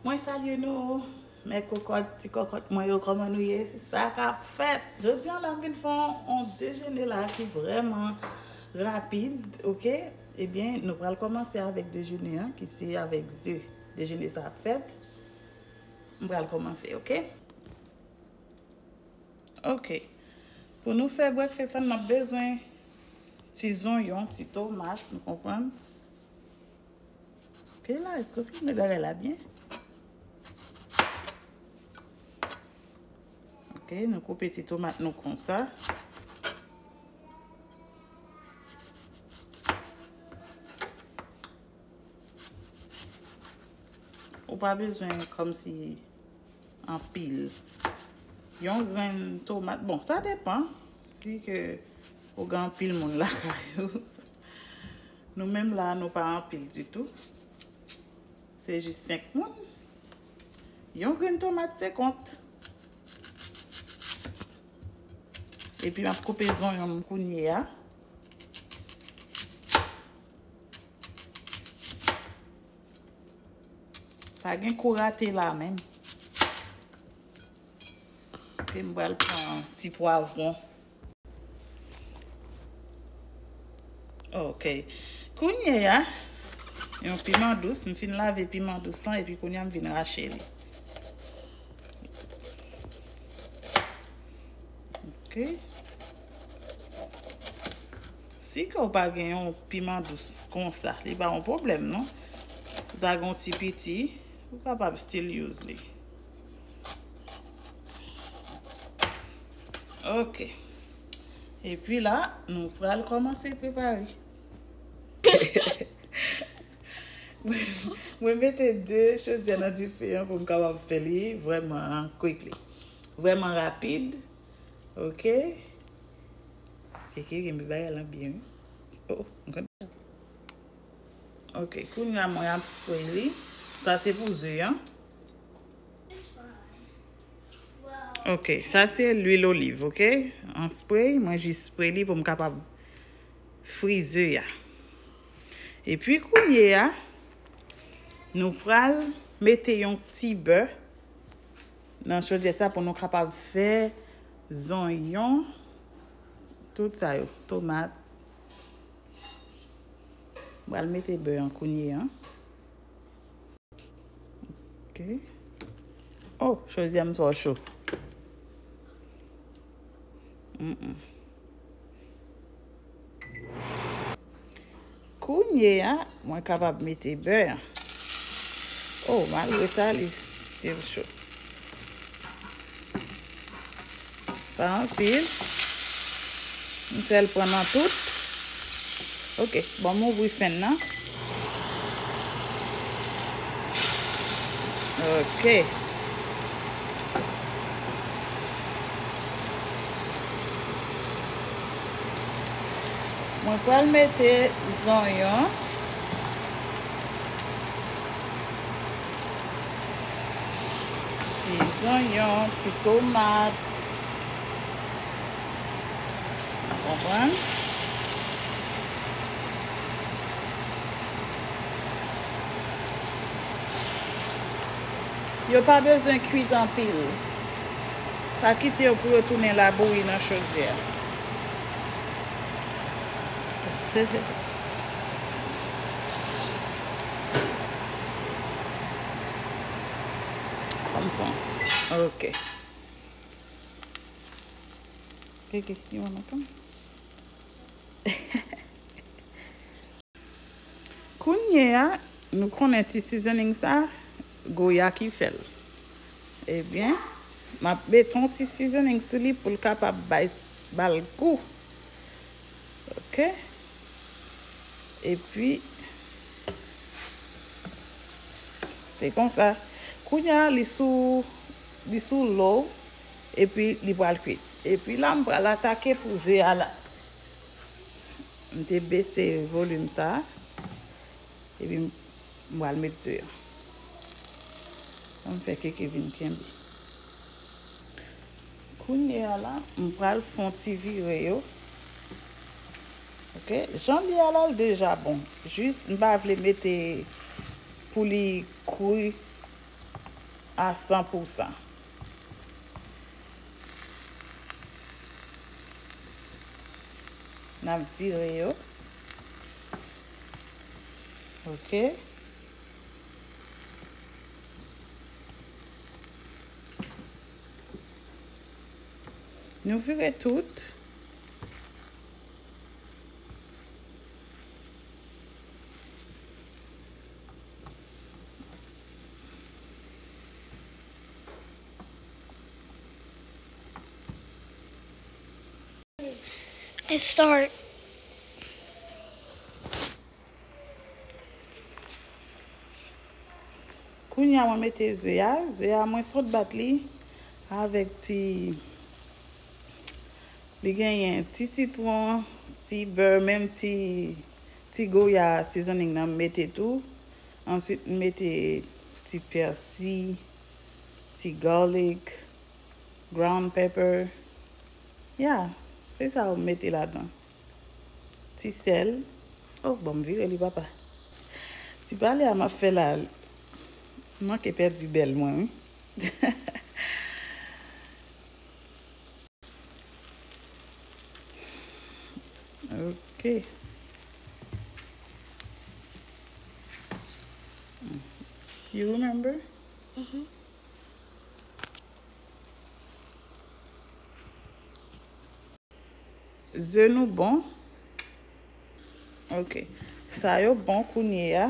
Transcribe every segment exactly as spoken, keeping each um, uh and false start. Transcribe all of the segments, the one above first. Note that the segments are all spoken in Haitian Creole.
Mwen salye nou, mè kokòt, ti kòkòt mwen yo, kòman nou ye? Sa k ap fèt? Jodi a la, m vin fè yon, yon dejene la ki vrèman rapid, oke? Ebyen, nou pral kòmanse avèk dejene an, ki se avèk ze. Dejene sa ap fèt. M pral kòmanse, oke? Oke. Pou nou fè breakfast la, n ap bezwen ti zonyon, ti tomat, nou konprann? Oke la, èske w filme bagay la byen? Oke, nou koupe ti tomat nou konsa. Ou pa bezwen kòmsi anpil. Yon grenn tomat, bon, sa depan si ke ou gen anpil moun lakay ou. Nou menm la, nou pa anpil ditou. Se jis senk moun. Yon grenn tomat se kont. Epi m ap koupe zonyon m kounye a. Pa gen kou rate la menm. Oke, m pral pran ti pwavwon. Oke. Kounye a, yon piman dous, m fin lave piman dous lan epi kounye a m vin rache li. Oke. Si ke w pa gen yon piman dous konsa, li pa yon pwoblèm non. Ou ta gen yon ti piti, ou kapab still use li. Oke. Epi la, nou pral kòmanse prepare. Mwen mete de chodyè nan dife an pou m kapab fè li vrèman quickly. Vrèman rapid. Oke. Keke, kenbe bagay lan byen, wi. Oh, oh, m konn. Oke, kounye a mwen ap spray li. Sa se pou ze an. Oke, sa se lwil oliv, oke? An spray, mwen jis spray li pou m kapab fri ze a. Epi kounye a, nou pral mete yon ti bè nan chodyè sa pou nou kapab fè zonyon, tout sa yo, tomat. M pral mete bè an kounye an. Oke. Oh, chodyè m twò cho. Mm, mm. Kounye a, mwen kapab mete bè an. Oh, malgre sa, li still cho. Pa anpil. M fè l pran nan tout. Oke, bon, m ouvri fèn nan. Oke. Mwen pral mete zonyon. Ti zonyon, ti tomat. Ou konprann? Yo pa bezwen kwit anpil. Pa kite yo pou yo tounen labouyi nan chodyè a. Kòmsa. Ok. Kiki, you wanna come? Kounye a, nou konnen ti seasoning sa, Goya ki fè l. Ebyen, m ap mete yon ti seasoning sou li pou l kapab bay, ba l gou. Ok? Epi, se konsa. Kounye a, li sou, li sou low, epi li pral kwit. Epi la, m pral atake pou ze a la. M te bese volim sa, epi m, m pral met ze a. An m fè keke vin kenbe. Kounye a la, m pral fè yon ti vire yo. Ok, jan l ye a la, l deja bon. Jis, m pa vle mete pou li kri. a san pou san. N ap vire yo. Ok. Nou vire tout. It start. Kounye a mwen mete ze a. Ze a mwen sot bat li avèk ti, li genyen ti sitwon, ti bè, menm ti, ti goya seasoning nan m mete tou. Answit m mete ti pèsi, ti garlic, ground pepper. Ya, se sa ou mete ladan. Ti sèl. Oh, ban m vire li, papa. Ti pale a m ap fè la, m manke pèdi bèl mwen, wi. Ok. You remember? Ze nou bon. Ok. Sa yo bon kounye a.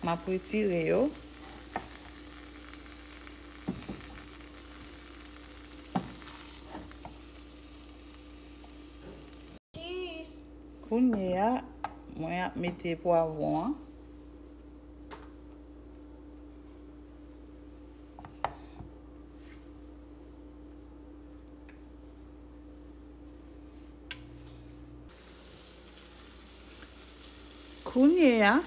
M ap retire yo. Kounye a, mwen ap mete pwavwon an. Kounye a,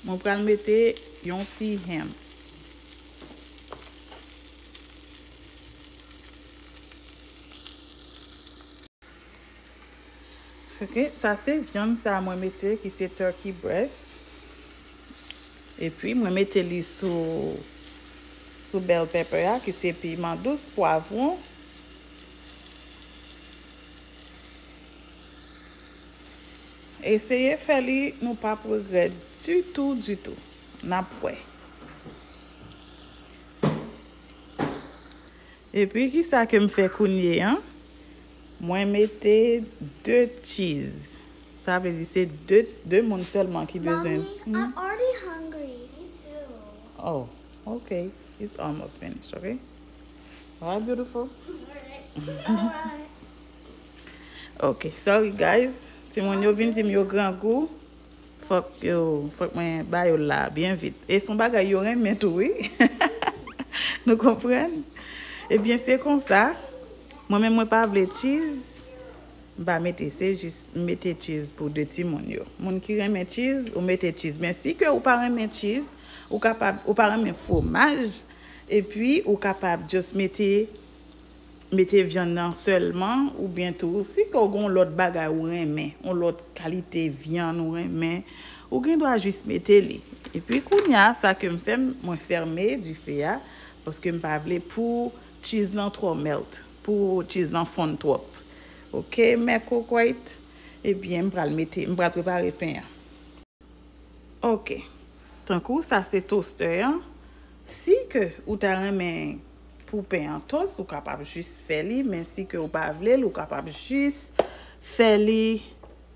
mwen pral mete yon ti ham. Ok, sa se vyann sa mwen mete ki se turkey breast. Epi mwen mete li sou, sou bell pepper a ki se piman dous, pwavwon. Eseye fè li, nou p ap regrèt ditou, ditou. N ap wè. Epi, kisa ke m fè kounye a? Mwen mete de cheese. Sa vle di se de, de moun sèlman ki bezwen. Mommy, I'm already hungry. Me too. Oh, okay. It's almost finished, okay? All right, beautiful. All right. All right. Ok, sorry guys. Timoun yo vin di m yo grangou. Fòk yo, fòk mwen ba yo la byen vit. E se yon bagay yo renmen tou, wi. Nou konprann? Ebyen, se konsa. Mwen menm, mwen pa vle cheese. M pa mete, se jis m mete cheese pou de timoun yo. Moun ki renmen cheese, ou mete cheese. Men si ke ou pa renmen cheese, ou kapab, ou pa renmen fwomaj, epi ou kapab just mete mete vyann nan sèlman, oubyen tou, si ke w gen yon lòt bagay ou renmen, yon lòt kalite vyann ou renmen, ou gen dwa jis mete li. Epi kounye a, sa ke m fè, mwen fèmen dife a, paske m pa vle pou cheese lan twò melt, pou cheese lan fonn twòp. Ok, mè kokoyt, ebyen, m pral mete, m pral prepare pen an. Ok. Tankou sa se toaster an. Si ke ou ta renmen pou pen an toast, ou kapab jis fè li, men si ke ou pa vle l, ou kapab jis fè li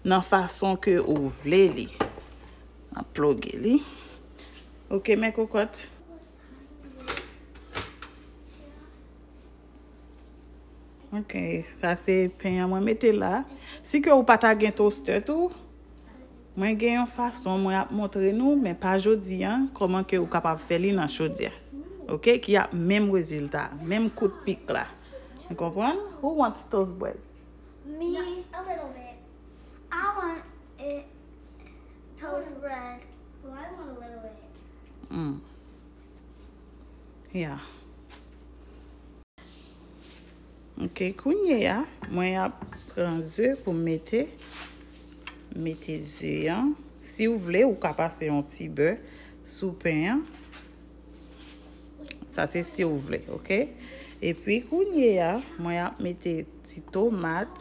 nan fason ke ou vle li. N ap ploge li. Ok, mè kokòt. Ok, sa se pen an mwen mete la. Si ke ou pa ta gen toaster tou, mwen gen yon fason mwen ap montre nou, men pa jodi a, kòman ke ou kapab fè li nan chodyè. Ok, ki ap menm rezilta, menm kout pik la. Ou konprann? Who wants toast bread? Me. A little bit. I want it toast bread. Well, I want a little bit. Mm. Yeah. Ok, kounye a, mwen ap pran ze pou m mete. Mete ze an. Si w vle, ou ka pase yon ti bè sou pen an. Sa se si w vle, oke? Epi kounye a, mwen ap mete ti tomat,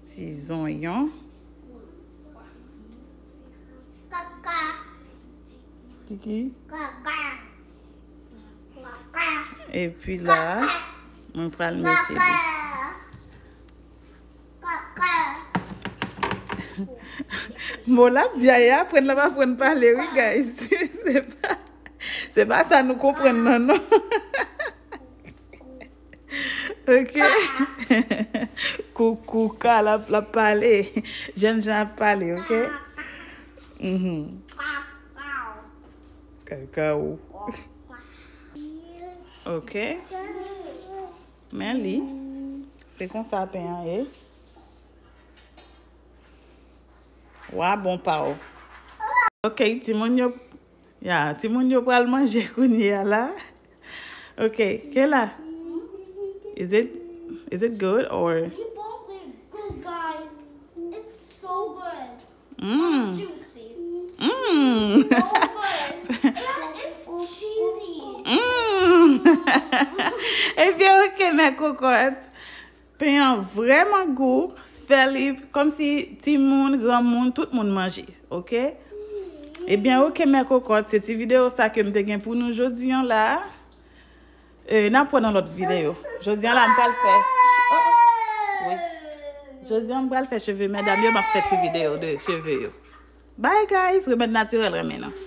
ti zonyon. Kiki? Epi la, mwen pral mete li. Mo l ap di a, e aprann l ap aprann pale, wi, guys. Se pa, se pa sa nou konprann, non, non. Ok. Koukou, ka l ap, l ap pale. Jènjan ap pale, ok? Mhm. Kakaw. Ok. Men li. Se konsa pen an ye. Wa bon pa w. Ok, timoun yo, ya, timoun yo pral manje kounye a la. Ok, Kela. Is it, is it good or? Li bon, li good, guys. It's so good. Mm. Juicy. Mm. So good. And it's cheesy. Mm. Ebyen, ok, men kokot. Pen an vrèman gou. Fè li kòmsi timoun, granmoun, tout moun manje. Ok? Ebyen, ok, men kokot. Se ti videyo sa ke m te gen pou nou jodi an la. E, n ap wè nan lòt videyo. Jodi an la, m pral fè. Oh, oh. Wi. Jodi an, m pral fè cheve medam yo, m ap fè ti videyo de cheve yo. Bye, guys. Remèd natirèl renmen nou.